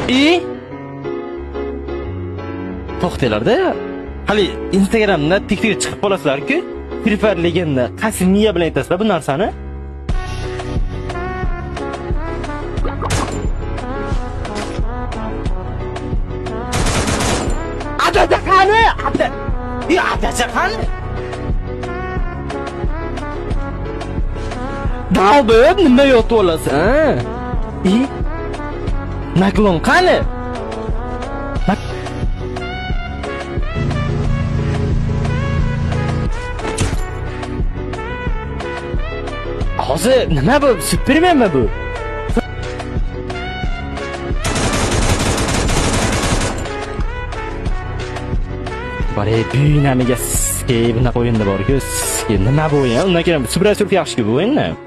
I to'xtanglar-da. Hali Instagramda TikTokga chiqib qolasizlar-ku. Free Fire legenda qaysi miya bilan aytasizlar bu narsani? Adaja qani? Ada. I adaja qani? Dalbib nima yotib olasan? I Naklon qani? Hozir nima bu? Supermanmi bu? Bore, buynamiga ski bunaqa o'yinda bor-ku. Ski nima bu o'yin? Undan keyin Subway Surf yaxshi-ku bu o'yinni.